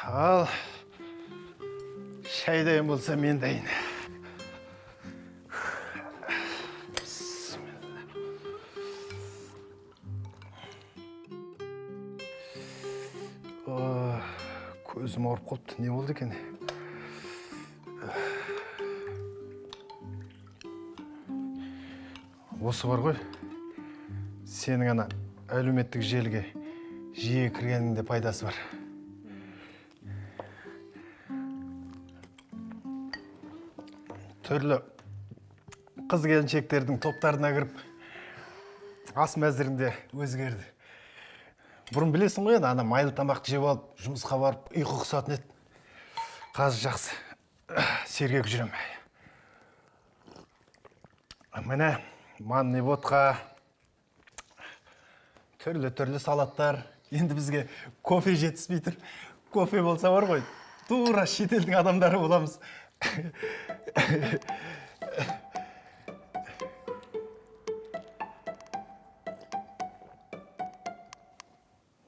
Ал, шай дайын болса, мен дайын. Көзім ауырып қалыпты, не болды екен? Осы бар ғой, сенің ана әлеуметтік желіге жиі кіргеніңде пайдасы бар. Түрлі қыз келіншектердің топтарына кіріп, ас мәзірінде өзгерді. Бұрын білесің ғой, ана майлы тамақ жеп алып, жұмысқа барып, ұйқы құсатын еді. Қазір жақсы, сергек жүрем. Міне, манный ботқа, түрлі-түрлі салаттар. Енді бізге кофе жетіспей тұр. Кофе болса бар ғой, тура шетелдің адамдары боламыз.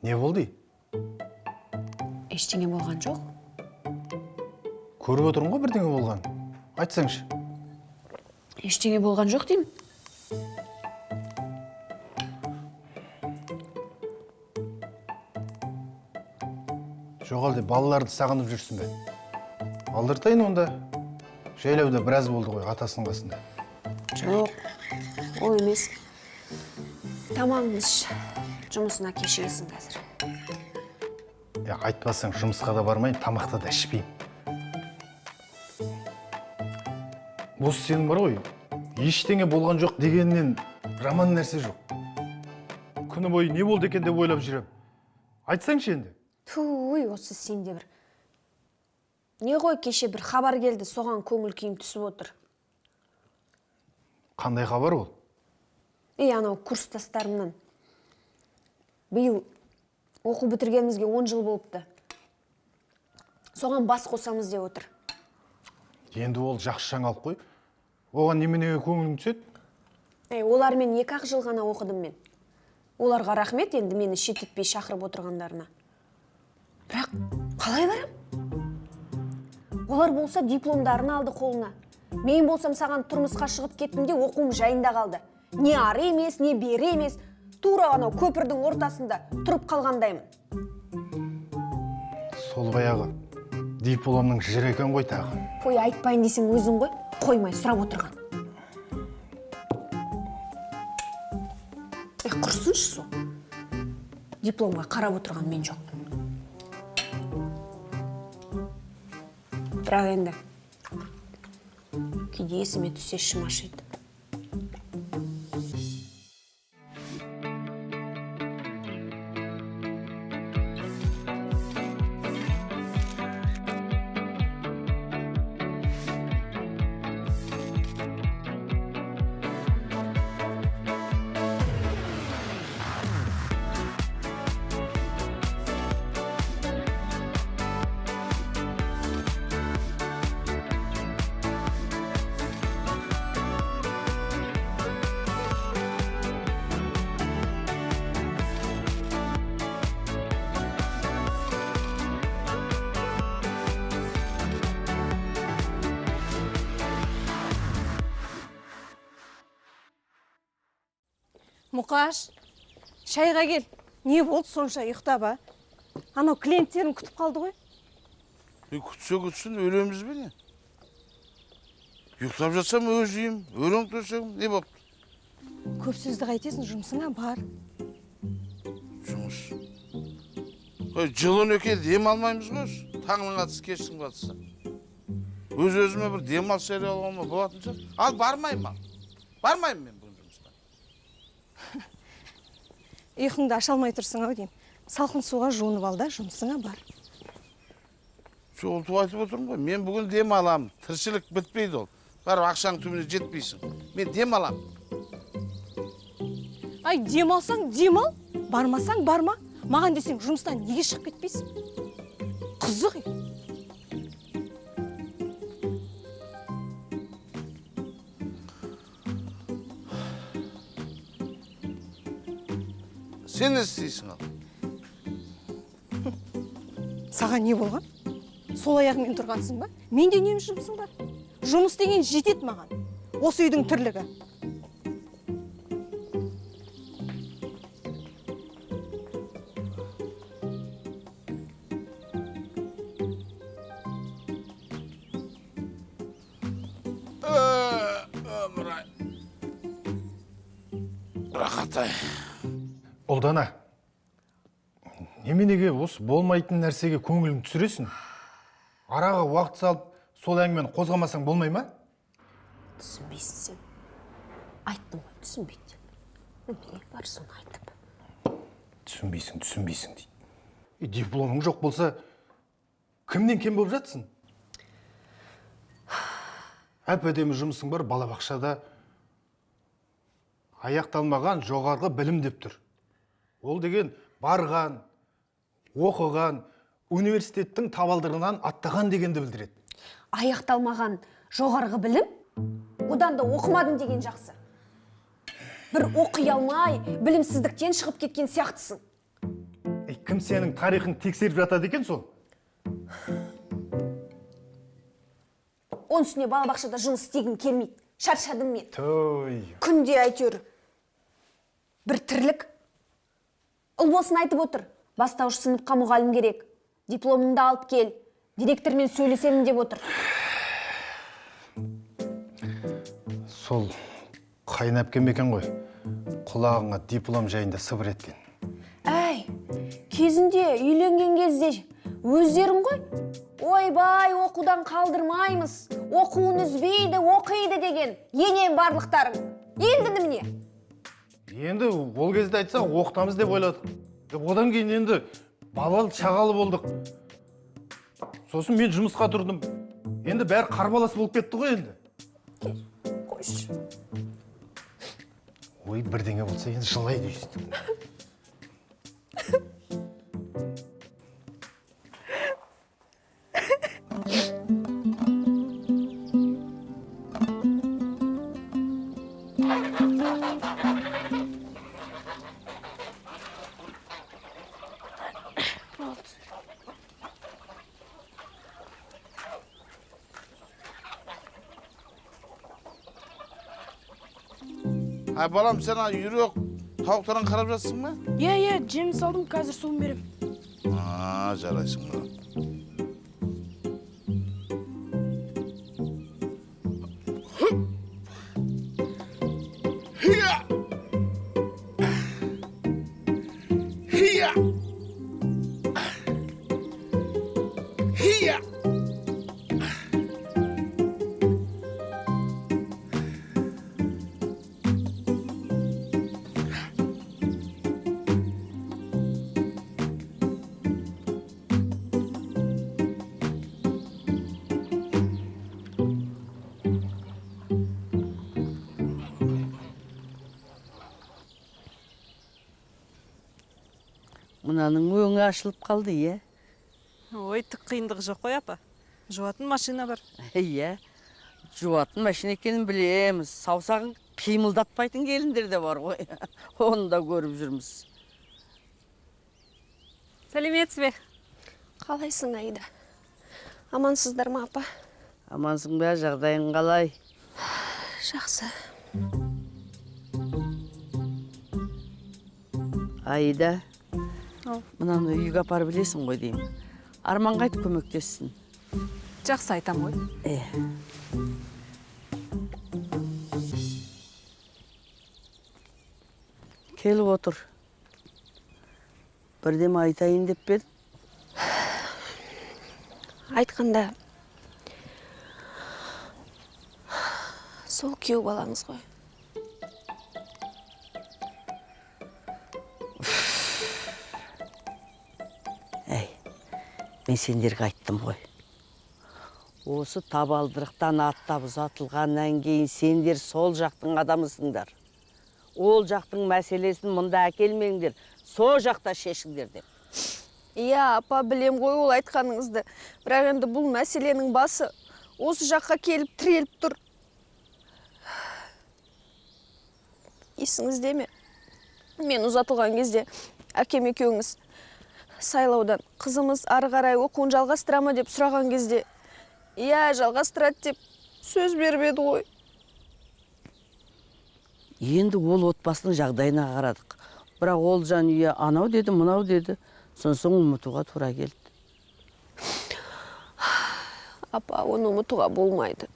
Не болды? Ештеңе болған жоқ. Көріп отырмын ғой бірдеңе болған. Айтсаңшы. Ештеңе болған жоқ деймін. Жоқ әлде балаларды сағынып жүрсің бе? Алдыртайын онда. Жайлауда біраз болды ғой атасының қасында. Жоқ, ол емес. Тамағыңды іш. Жұмысына кешігесің қазір. Айтпасаң, жұмысқа да бармаймын, тамақты да ішпеймін. Осы сенің бар ғой, ештеңе болған жоқ дегеннен жаман нәрсе жоқ. Күні бойы не болды екен деп ойлап жүрем. Айтсаңшы енді. Туй, осы сенде бір. Не ғой, кеше бір хабар келді, соған көңіл күйім түсіп отыр. Қандай хабар ол? Ей, анау курстастарымнан. Биыл оқу бітіргенімізге 10 жыл болыпты. Соған бас қосамыз деп отыр. Енді ол жақсы жаңалық қой. Оған неменеге көңілің түседі? Ей, олармен 2-ақ жыл ғана оқыдым мен. Оларға рахмет, енді мені шеттетпей шақырып отырғандарына. Бірақ қалай барам? Олар болса дипломдарын алды қолына. Мен болсам саған тұрмысқа шығып кеттім де оқуым жайында қалды. Не ары емес, не бері емес. Тура анау көпірдің ортасында тұрып қалғандаймын. Сол баяғы дипломның жыры екен ғой тағы. Қой, айтпайын десең өзің ғой, қоймай сұрап отырған. Құрсыншы сол. Дипломға қарап отырған мен жоқ. Бірақ енді кейде есіме түссе ішім ашиды. Мұқаш, шайға кел. Не болды сонша ұйықтап, а? Анау клиенттерін күтіп қалды ғой. Күтсе күтсін, өлеміз бе не? Ұйықтап жатсам өз үйім, өлең төсегім, не болыпты? Көп сөзді қайтесің, жұмысыңа бар. Жұмыс. Ой, жыл 12 дем алмаймыз ғой. Таңның атысы, кештің батысы. Өз-өзіме бір демалыс жариялауыма болатын шығар. Ал бармаймын, ал. Бармаймын мен бүгін жұмысқа. Ұйқыңды аша алмай тұрсың ау деймін. Салқын суға жуынып ал да, жұмысыңа бар. Сол айтып отырмын ғой. Мен бүгін дем аламын. Тіршілік бітпейді ол. Барып ақшаның түбіне жетпейсің. Мен дем аламын. Ай, дем алсаң, дем ал. Бармасаң, барма. Маған десең, жұмыстан неге шығып кетпейсің? Қызық. Сен не істейсің ал? Саған не болған? Сол аяғыңмен тұрғансың ба? Менде не жұмысың бар? Жұмыс деген жетеді маған. Осы үйдің тірлігі. Өмір-ай. Рахат-ай. Ұлдана, неменеге осы болмайтын нәрсеге көңілің түсіресің? Араға уақыт салып, сол әңгімені қозғамасаң болмай ма? Түсінбейсің сен. Айттым ғой, түсінбейді. Не бар соны айтып. Түсінбейсің, түсінбейсің дейді. Дипломың жоқ болса, кімнен кем болып жатсың? Әп-әдемі жұмысың бар, балабақшада аяқталмаған жоғарғы білім деп тұр. Ол деген барған, оқыған, университеттің табалдырығынан аттаған дегенді білдіреді. Аяқталмаған жоғарғы білім, одан да оқымадым деген жақсы. Бір оқи алмай, білімсіздіктен шығып кеткен сияқтысың. Кім сенің тарихын тексеріп жатады екен сол? Оның үстіне балабақшада жұмыс істегім келмейді. Шаршадым мен. Той. Күнде әйтеуір бір тірлік. Ұлболсын айтып отыр. Бастауыш сыныпқа мұғалім керек. Дипломыңды алып кел. Директормен сөйлесемін деп отыр. Сол қайын әпкем екен ғой. Құлағыңа диплом жайында сыбыр еткен. Әй, кезінде үйленген кезде өздерің ғой. Ойбай, оқудан қалдырмаймыз. Оқуын үзбейді, оқиды деген енем барлықтарың. Енді немене? Енді ол кезде айтса оқытамыз деп ойладық. Одан кейін енді балалы шағалы болдық. Сосын мен жұмысқа тұрдым. Енді бәрі қарбалас болып кетті ғой енді. Қойшы. Ой, бірдеңе болса енді жылайды өйстіп. Ay балам, сен үйрек тауықтарын қарап жатсың ба? Иә, жем салдым, қазір суын берем. Жарайсың ба. Хия! Хия! Мынаның өңі ашылып қалды, е? Ой, түк қиындығы жоқ қой, апа. Жуатын машина бар. Иә, жуатын машина екенін білеміз. Саусағын қимылдатпайтын келіндер де бар ғой. Оны да көріп жүрміз. Сәлеметсіз бе? Қалайсың, Аида? Амансыздар ма, апа? Амансың ба, жағдайың қалай? Жақсы. Аида, мынаны үйге апарып білесің ғой деймін. Арманға айтып көмектессін. Жақсы айтам ғой. Келіп отыр. Бірдеме айтайын деп пе едің? Айтқанда сол күйеу балаңыз ғой. Әй, мен сендерге айттым ғой. Осы табалдырықтан аттап ұзатылғаннан кейін сендер сол жақтың адамысыңдар. Ол жақтың мәселесін мұнда әкелмеңдер, сол жақта шешіңдер деп. Иә, апа, білем ғой ол айтқаныңызды. Бірақ енді бұл мәселенің басы осы жаққа келіп тіреліп тұр. Есіңізде ме? Мен ұзатылған кезде әкем екеуіңіз Сайлаудан қызымыз ары қарай оқуын жалғастыра ма деп сұраған кезде, иә, жалғастырады деп сөз беріп еді ғой. Енді ол отбасының жағдайына қарадық. Бірақ ол жанұя анау деді, мынау деді. Сонсоң ұмытуға тура келді. Апа, оны ұмытуға болмайды.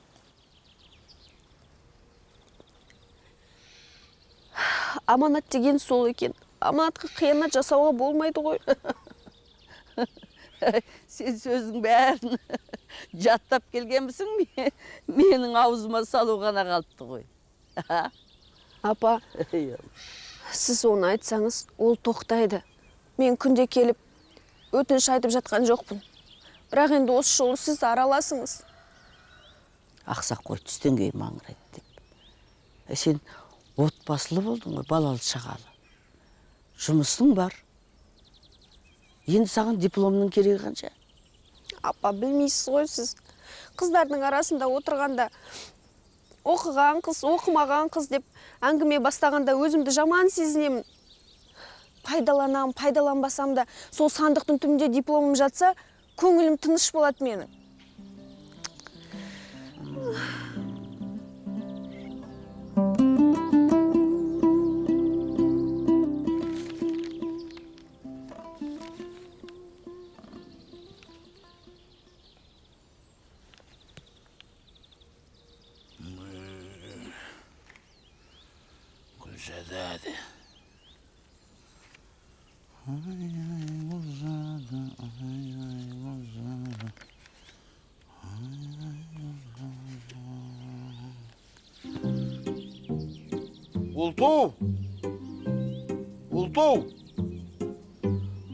Аманат деген сол екен. Аманатқа қиянат жасауға болмайды ғой. Сен сөздің бәрін жаттап келгенбісің, менің аузыма салу ғана қалыпты ғой. Апа, сіз оны айтсаңыз, ол тоқтайды. Мен күнде келіп өтініш айтып жатқан жоқпын. Бірақ енді осы жолы сіз араласыңыз. Ақсақ қой түстен кейін маңырайды деп. Сен отбасылы болдың ғой, балалы шағалы. Жұмысың бар. Енді саған дипломның керегі қанша? Апа, білмейсіз ғой сіз. Қыздардың арасында отырғанда оқыған қыз, оқымаған қыз деп әңгіме бастағанда өзімді жаман сезінемін. Пайдаланам, пайдаланбасам да сол сандықтың түбінде дипломым жатса, көңілім тыныш болады менің. Гүлзада. Ай-ай, Гүлзада, ай-ай, Гүлзада. Ай-ай, Гүлзада. Ұлту! Ұлту!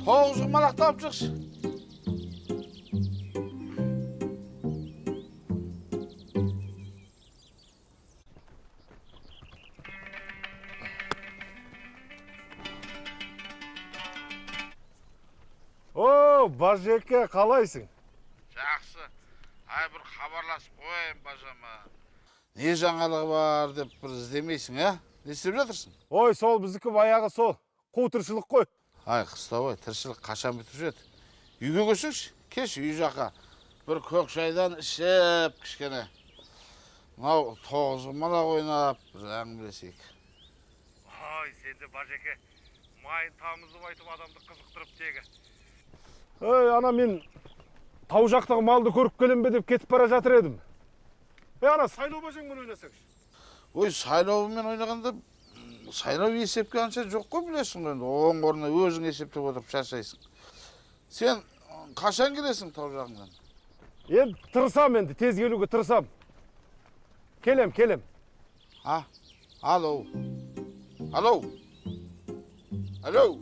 9 құмалақ тауып шықшы. О, Бажеке, қалайсың? Жақсы. Ай, бір хабарласып қояйын бажама. Не жаңалығы бар деп бір іздемейсің, ә? Не істеп жатырсың? Ой, сол біздікі баяғы сол. Қу тіршілік қой. Ай, қыстау, тіршілік қашан бітіп жүреді? Үйге көшіңші, кеш үй жаққа. Бір көк шайдан ішіп, кішкене. Мынау 9 құмалақ ойнап, бір әңгімелесейік. Ай, сен де Бажеке, майын тамызып айтып адамды қызықтырып тегі. Ей, ана мен тау жақтағы малды көріп келем бе деп кетіп бара жатыр едім. Ей, ана сайлау бажаңмен ойнасаңшы. Ой, сайлаумен ойнағанда сайлау есепке анша жоқ қой, білесің ғой енді. Оң орнына өзің есептеп отырып шаршайсың. Сен қашан келесің тау жағыңнан? Енді тырысам енді, тез келуге тырысам. Келем, келем. А, алло. Алло. Алло.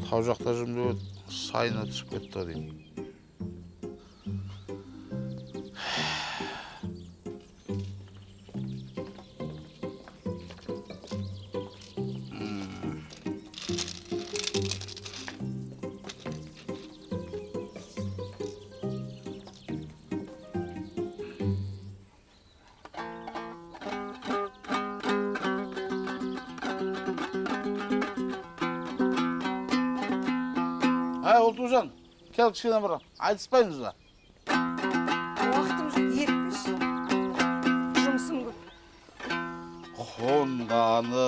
Тау жақта жүрмін деп сайына түсіп кетті деймін. Ұлтужан, кел кішкене бір айтыспаймыз ба? Уақытым жоқ, ерікпеші. Жұмысым көп. Қонғаны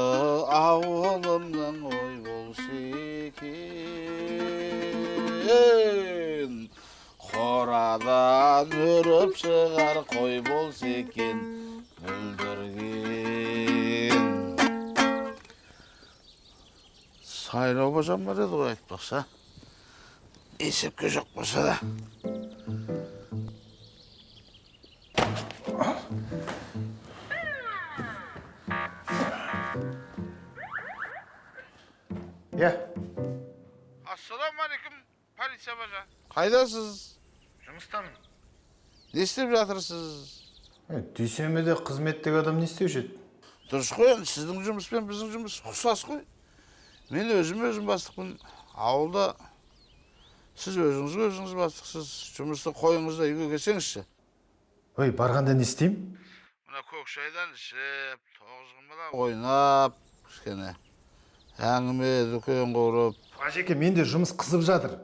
ауылымның ой болса екен, қорадан үріп шығар қой болса екен, бүлдірген. Сайлау бажам бар еді ғой айтпақшы. Есепке жоқ болса да. Иә. Ассалаумағалейкум, полиция бажа. Қайдасыз? Жұмыстамын. Не істеп жатырсыз? Дүйсенбіде қызметтегі адам не істеуші еді? Дұрыс қой, енді сіздің жұмыс пен біздің жұмыс ұқсас қой. Мен өзім бастықпын. Ауылда сіз өзіңізге өзіңіз бастықсыз. Жұмысты қойыңыз да үйге келсеңізші. Ой, барғанда не істеймін? Мына көк шайдан ішіп, 9 құмалақ ойнап, кішкене әңгіме дүкен құрып. Бажеке, менде жұмыс қызып жатыр.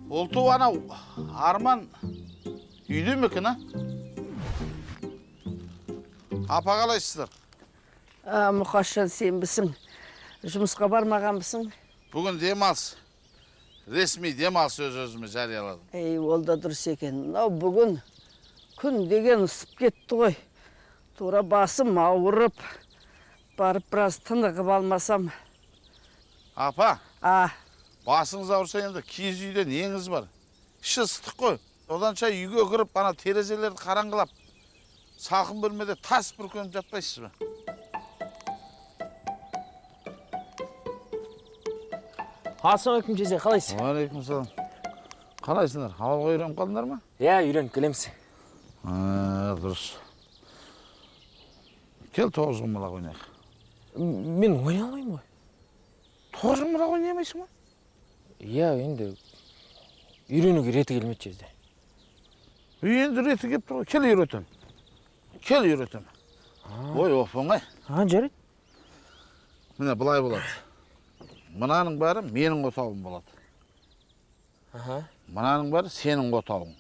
Ұлту анау Арман үйде ме екен, а? Апа, қалайсыздар? Мұқашан, сенбісің? Жұмысқа бармағанбысың? Бүгін демалыс. Ресми демалыс өз-өзіме жарияладым. Ей, ол да дұрыс екен. Мынау бүгін күн деген ысып кетті ғой. Тура басым ауырып, барып біраз тынығып алмасам. Апа. А? Басыңыз ауырса енді киіз үйде неңіз бар? Іші ыстық қой. Оданша үйге кіріп, ана терезелерді қараңғылап, салқын бөлмеде тас бүркеніп жатпайсыз ба? Ассалаумағалейкум, жезе, қалайсыз? Уағалейкум. Қалайсыңдар? Ауылға үйреніп қалдыңдар ма? Иә, үйреніп келеміз. Дұрыс. Кел, тоғызқұмалақ ойнайық. Мен ойнай алмаймын ғой. Тоғызқұмалақ ойнай алмайсың ба? Иә, енді үйренуге реті келмейді жезде. Енді реті келіп тұр ғой. Кел үйретем. Кел үйретем. Ой, оп-оңай. Жарайды. Міне былай болады. Мынаның бәрі менің отауым болады. Мынаның бәрі сенің отауың.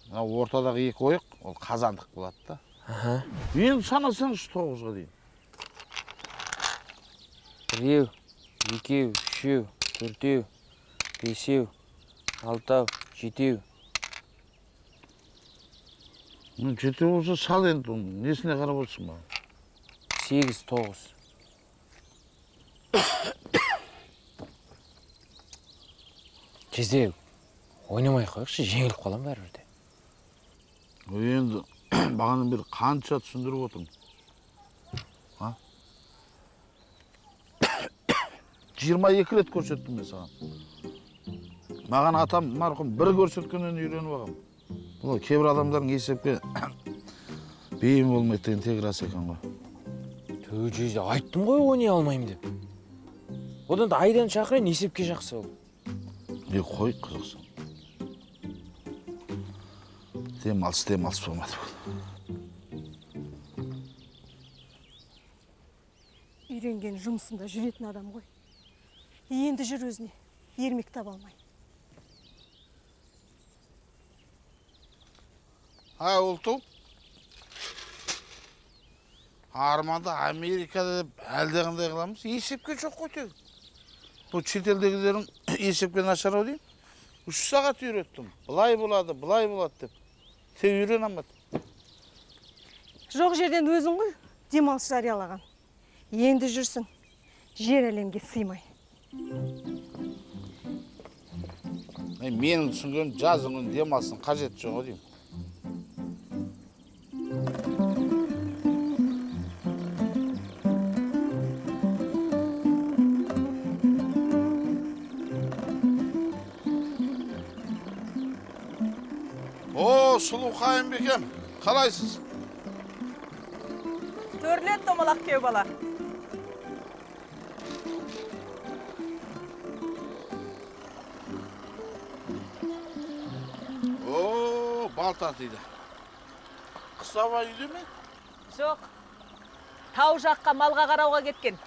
Мына ортадағы екі ойық, ол қазандық болады да. Енді санасаңшы 9-ға дейін. 1, 2, 3, 4, 5, 6, 7. 7 болса сал енді, несіне қарап отырсың маған? 8, 9. Жезде, ойнамай қойықшы, жеңіліп қалам бәрібір де. Енді бағанадан бері қанша түсіндіріп отырмын. А? 22 рет көрсеттім мен саған. Маған атам марқұм бір көрсеткеннен үйреніп алғам. Бұл кейбір адамдардың есепке бейім болмайды деген тек рас екен ғой. Тө, жезде, айттым ғой ойнай алмаймын деп. Одан да Айдан шақырайын, есепке жақсы ол. Не қой, қызықсың. Демалыс, демалыс болмады. Үйренген жұмысында жүретін адам ғой. Енді жүр өзіне, ермек таба алмай. Ай, Ұлту. Арманды Америкада деп әлдеқандай қыламыз. Есепке жоқ қой тегі. Бұл шетелдегілердің есепке нашар ау деймін. 3 сағат үйреттім. Былай болады, былай болады деп. Тек үйрене алмады. Жоқ жерден өзің ғой демалыс жариялаған. Енді жүрсің, жер әлемге сыймай. Менің түсінгенім жаздың күні демалыстың қажеті жоқ ау деймін. О, Сұлу Қайынбекем, қалайсыз? Төрлет домалақ кеу бала. О, балта тиді. Қысаба үйде ме? Жоқ. Тау жаққа малға қарауға кеткен.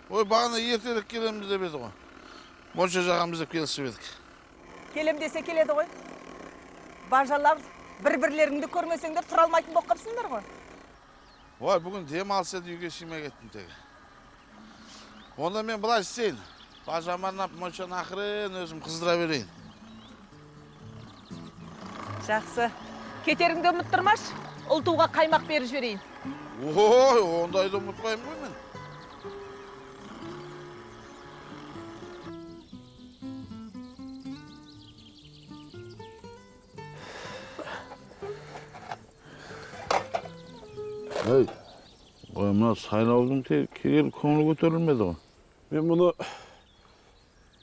Ой, бағана ертерек келеміз деп еді ғой. Монша жағамыз деп келісіп едік. Келем десе келеді ғой. Бажалар бір-бірлеріңді көрмесеңдер тұра алмайтын болып қапсыңдар ғой. Ой, бүгін демалыс еді, үйге сыймай кеттім тегі. Онда мен былай істейін. Бажама арнап моншаны ақырын өзім қыздыра берейін. Жақсы. Кетеріңді ұмыттырмашы, Ұлтуға қаймақ беріп жіберейін. Ой, ондайды ұмытпаймын ғой мен. Ей, ой, мына сайлаудың келгелі көңілі көтерілмеді ғой. Мен мұны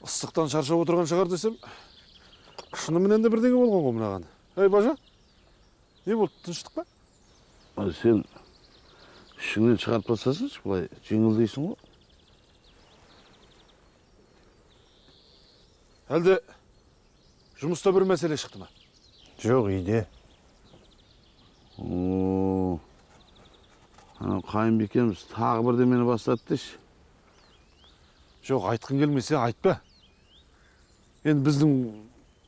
ыстықтан шаршап отырған шығар десем, шынымен де бірдеңе болған ғой мынаған. Ей, бажа, не болды, тыныштық па? Сен ішіңнен шығарып тастасыншы, былай жеңілдейсің ғой. Әлде жұмыста бір мәселе шықты ма? Жоқ, үйде. О, Анау Қайынбикеміз тағы бірдемені бастады деші. Жоқ, айтқың келмесе айтпа. Енді біздің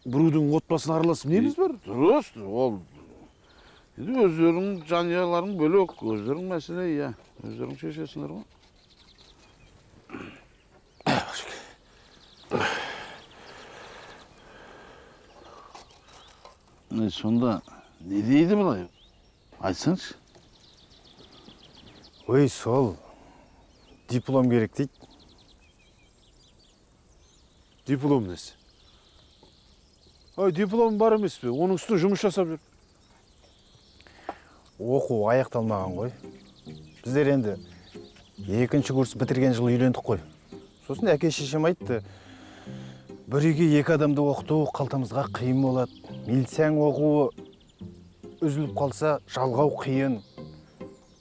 біреудің отбасына араласып неміз бар? Дұрыс, ол енді өздерің жанұяларың бөлек, өздерің мәселе, иә. Өздерің шешесіңдер ғой. Сонда не дейді былай? Айтсаңшы. Ой, сол диплом керек дейді. Диплом несі? Ой, диплом бар емес пе? Оның үстіне жұмыс жасап жүр. Оқу аяқталмаған ғой. Біздер енді 2-ші курс бітірген жылы үйлендік қой. Сосын әке шешем айтты, бір үйге 2 адамды оқыту қалтамызға қиын болады. Милицияның оқуы үзіліп қалса, жалғау қиын.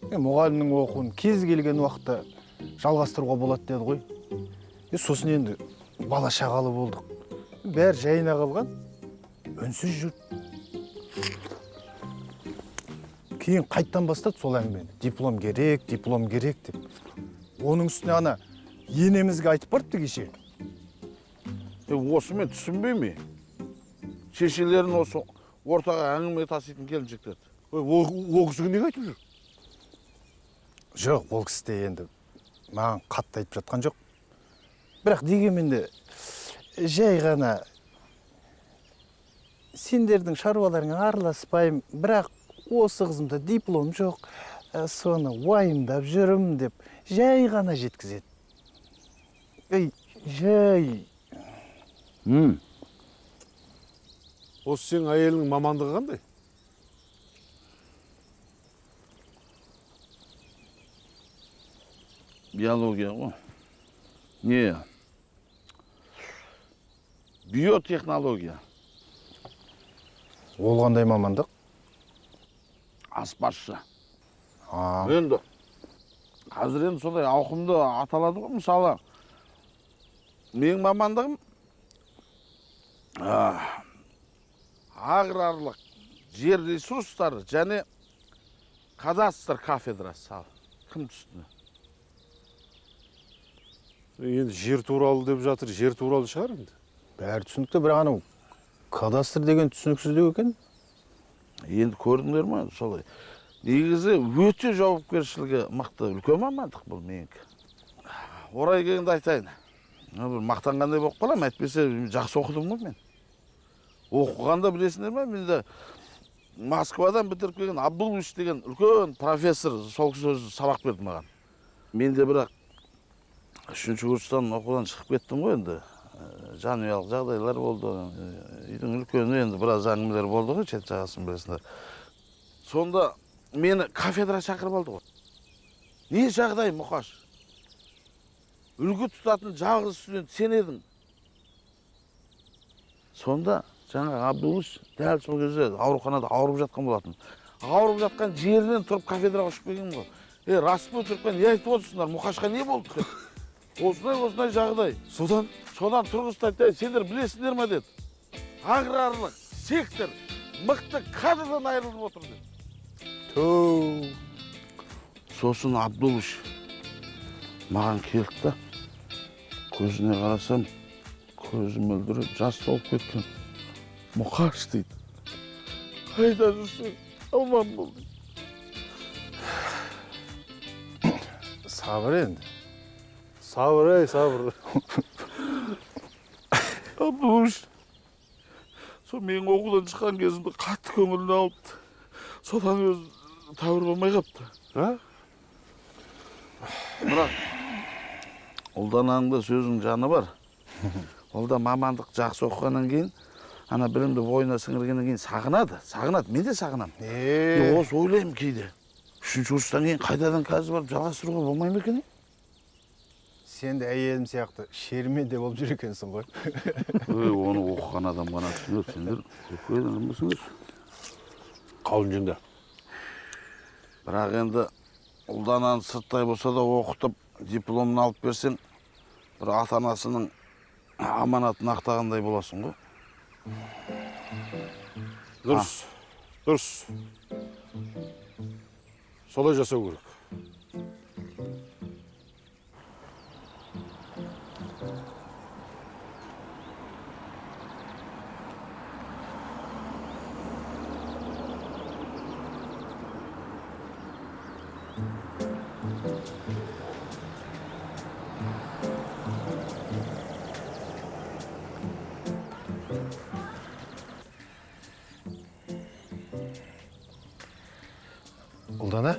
Мұғалімнің оқуын кез келген уақытта жалғастыруға болады деді ғой. Сосын енді бала шағалы болдық. Бәрі жайына қалған, үнсіз жүр. Кейін қайттан бастады сол әңгімені. Диплом керек, диплом керек деп. Оның үстіне ана енемізге айтып барыпты кеше. Осы мен түсінбеймін. Шешелерін осы ортаға әңгіме таситын келіншектерді. Ол кісіге неге айтып жүр? Жоқ, ол кісі де енді маған қатты айтып жатқан жоқ. Бірақ дегенмен де жай ғана сендердің шаруаларыңа араласпаймын, бірақ осы қызымда диплом жоқ, соны уайымдап жүрмін деп жай ғана жеткізеді. Ей, жай. Осы сенің әйеліңнің мамандығы қандай? Биология ғой. Не? Биотехнология. Ол қандай мамандық? Аспазшы. Енді қазір енді сондай ауқымды аталады ғой. Мысалы, менің мамандығым аграрлық жер ресурстары және кадастр кафедрасы. Кім түсінді? Енді жер туралы деп жатыр, жер туралы шығар енді. Бәрі түсінікті, бірақ анау кадастр деген түсініксіздеу екен. Енді көрдіңдер ме, солай. Негізі өте жауапкершілігі мықты үлкен мамандық бұл менікі. Орай келгенде айтайын. Бір мақтанғандай болып қаламын, әйтпесе жақсы оқыдым ғой мен. Оқығанда білесіңдер ме, менде Москвадан бітіріп келген Абдулович деген үлкен профессор сол кісі өзі сабақ берді маған. Мен де бірақ 3-ші курстан оқудан шығып кеттім ғой енді. Жанұялық жағдайлар болды. Үйдің үлкені енді біраз әңгімелер болды ғой, шет жағасын білесіңдер. Сонда мені кафедра шақырып алды ғой. Не жағдай, Мұқаш? Үлгі тұтатын жалғыз студент сен едің. Сонда жаңағы Абдулыш дәл сол кезде ауруханада ауырып жатқан болатын. Ауырып жатқан жерінен тұрып кафедраға ұшып келген ғой. Рас па өтірік пе, не айтып отырсыңдар, Мұқашқа не болды деп. Осындай жағдай. Содан тұрғызды айтты, сендер білесіңдер ме деді. Аграрлық сектор мықты кадрдан айырылып отыр деді. Төө. Сосын Абдулыш маған келді да, көзіне қарасам, көзі мөлдіреп, жас толып кеткен. Мұқаш дейді. Қайда жүрсің, аман бол дейді. Сабыр енді. Сабыр, ей, сабыр. Абдулыш, сол менің оқудан шыққан кезімде қатты көңіліне алыпты. Содан өзі тәуір болмай қапты. Бірақ Ұлдананың да сөзінің жаны бар. Ол да мамандық жақсы оқығаннан кейін, ана білімді бойына сіңіргеннен кейін сағынады, сағынады. Мен де сағынамын. Осы ойлаймын кейде. 3-ші курстан кейін қайтадан қазір барып жалғастыруға болмай ма екен? Сен де әйелім сияқты шерменде болып жүр екенсің ғой. Ой, оны оқыған адам ғана түсінеді, сендер оқыған адамсыңдар. Қалың жеңді. Бірақ енді Ұлдананы сырттай болса да оқытып, дипломын алып берсең, бір ата-анасының аманатын ақтағандай боласың ғой. Дұрыс, дұрыс. Солай жасау керек. Ұлдана,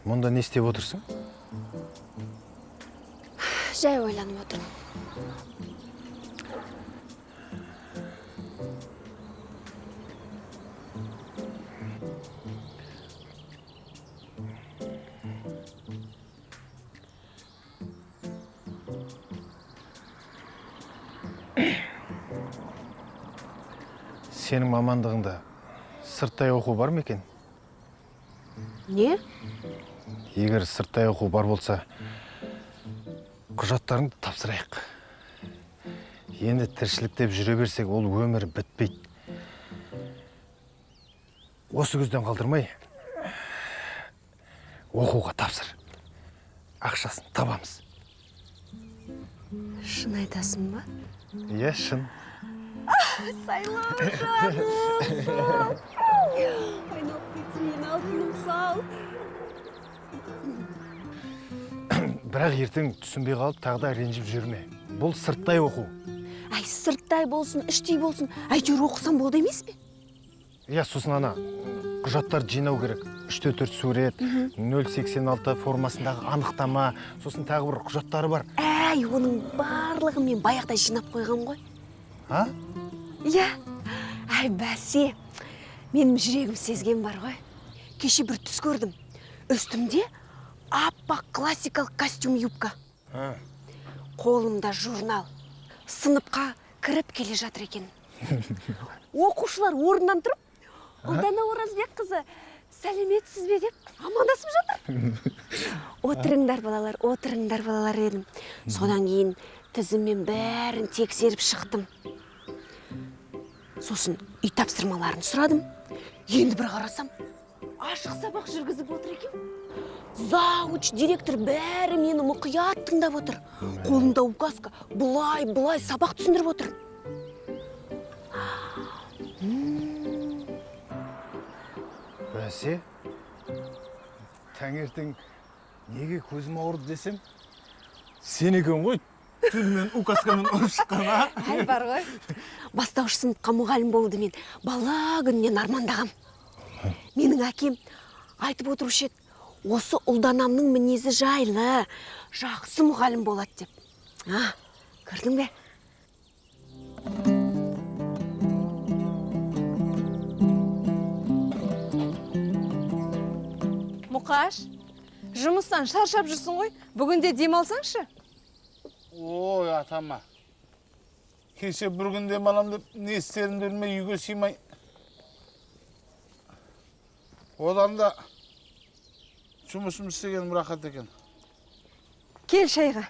мұнда не істеп отырсың? Жай ойланып отырмын. Сенің мамандығыңда сырттай оқу бар ма екен? Не? Егер сырттай оқу бар болса, құжаттарыңды тапсырайық. Енді тіршілік деп жүре берсек, ол өмір бітпейді. Осы күзден қалдырмай, оқуға тапсыр. Ақшасын табамыз. Шын айтасың ба? Иә, шын. Сайлау, жаным, сал. Айналып кетейін, алтыным сал. Бірақ ертең түсінбей қалып, тағы да ренжіп жүрме. Бұл сырттай оқу. Әй, сырттай болсын, іштей болсын, әйтеуір оқысам болды емес пе? Иә, сосын ана құжаттарды жинау керек. 3-4 сурет, 0,86 формасындағы анықтама, сосын тағы бір құжаттары бар. Әй, оның барлығын мен баяғыда жинап қойғам ғой. А? Иә. Әй, бәсе, менің жүрегім сезген бар ғой. Кеше бір түс көрдім. Үстімде аппақ классикалық костюм юбка. Қолымда журнал. Сыныпқа кіріп келе жатыр екен. Оқушылар орнынан тұрып, Ұлдана Оразбекқызы, сәлеметсіз бе деп амандасып жатыр. Отырыңдар балалар, отырыңдар балалар дедім. Содан кейін тізіммен бәрін тексеріп шықтым. Сосын үй тапсырмаларын сұрадым. Енді бір қарасам, ашық сабақ жүргізіп отыр екен. Зауч, директор бәрі мені мұқият тыңдап отыр. Қолымда указка, былай-былай сабақ түсіндіріп отыр. Бәсе, таңертең неге көзім ауырды десем, сен екен ғой, түнімен указкамен ұрып шыққан, а? Әй, бар ғой. Бастауыш сыныпқа мұғалім болуды мен бала күнінен армандағам. Менің әкем айтып отырушы еді, осы Ұлданамның мінезі жайлы, жақсы мұғалім болады деп. А, көрдің бе? Мұқаш, жұмыстан шаршап жүрсің ғой, бүгін де демалсаңшы. Ой, атама. Кеше бір күн демалам деп не істерімді білмей үйге сыймай. Одан да жұмысым істегенім рахат екен. Кел шайға.